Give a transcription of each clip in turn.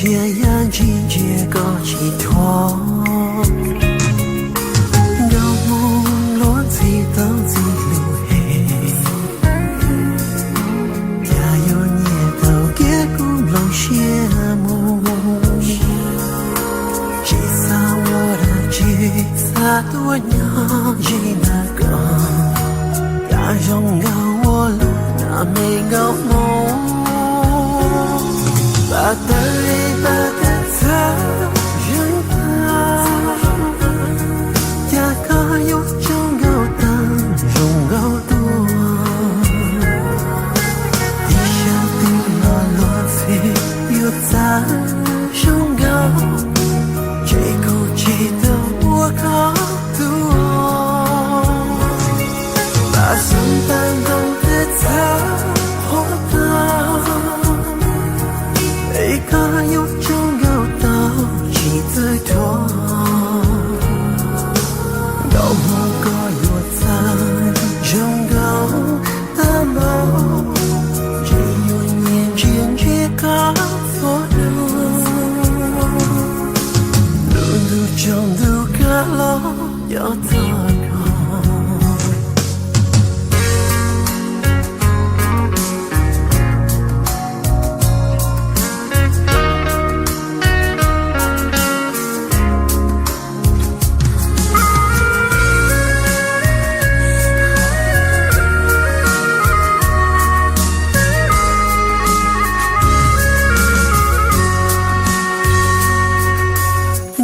Nyias yam ntsia ntsia koj tsis thuam, nkauj hmoob luag ntxhi tau ntxim hlub heev. Cas yuav nyiam tau kiag kuv nplooj siab mus, tsis xav ua dab tsi, xav tuaj nyob ze ntawm koj. Cas zoo nkauj ua luaj na me nkauj hmoob, pab tawg li pab tawg txhawv zeeg tag. Cas koj yuav tsaug nkauj tag zoo nkauj dua, ib sab twg los luag ntxhi yuav txawv zoo nkauj, ntshe kuv tsis tau ua koj tus. Pab xeeb tag ntoo tawg txhawv qhuav tag, es koj yuav tsaug nkauj tau tsis txawj thuam. Nkauj hmoob koj yuav txawv zoo nkauj tag npaum, ntshe yuav nyias ntsia ntsia koj txhua lub. Lub ntuj tsaus ntuj kav los cov txog koj.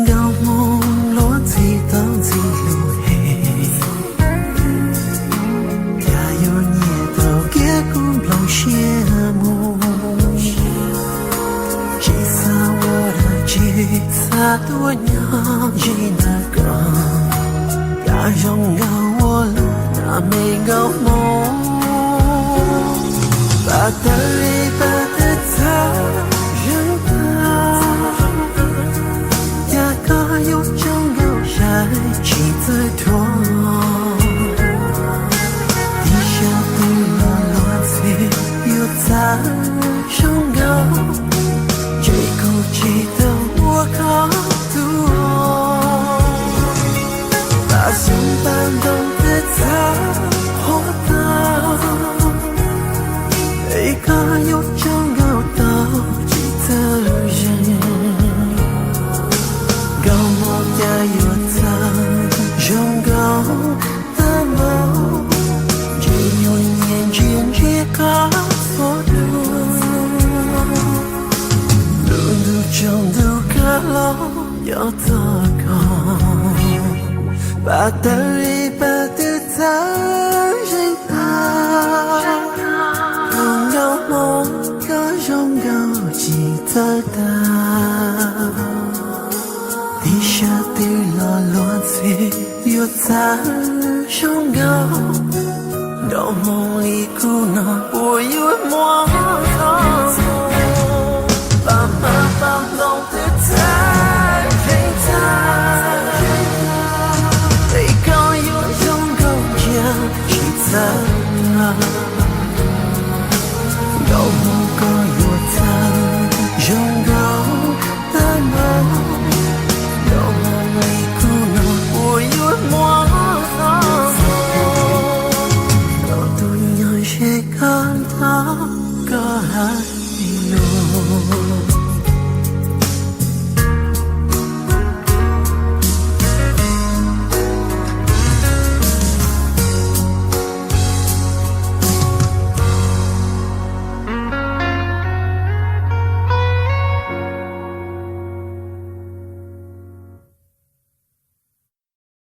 Nkauj hmoob luag ntxhi tau ntxim hlub heev, cas yuav nyiam tau kiag kuv nplooj siab mus, tsis xav ua dab tsi, xav tuaj nyob ze ntawm koj. Cas zoo nkauj ua luaj na me nkauj hmoob, pab tawg li pab tawg txhawv zeeg tag. Cas koj yuav tsaug nkauj sai tsis txawj thuam, ib sab twg los luag ntxhi yuav txawv zoo nkauj, ntshe kuv tsis tau ua koj tus. Pab xeeb tag ntoo tawg txhawv qhuav tag, es koj yuav tsaug nkauj tau tsis txawj zeeg. Nkauj hmoob cas yuav txawv zoo nkauj tag npaum, ntshe yuav nyias ntsia ntsia koj txhua lub. Lub ntuj tsaus ntuj kav los cov txog koj, pab tawg li pab tawg txhawv zeeg tag. Tus nkauj hmoob koj zoo nkauj tsis txawj tag, ib sab twg los luag ntxhi yuav txawv zoo nkauj. Nkauj hmoob li kuv no puas yuav muaj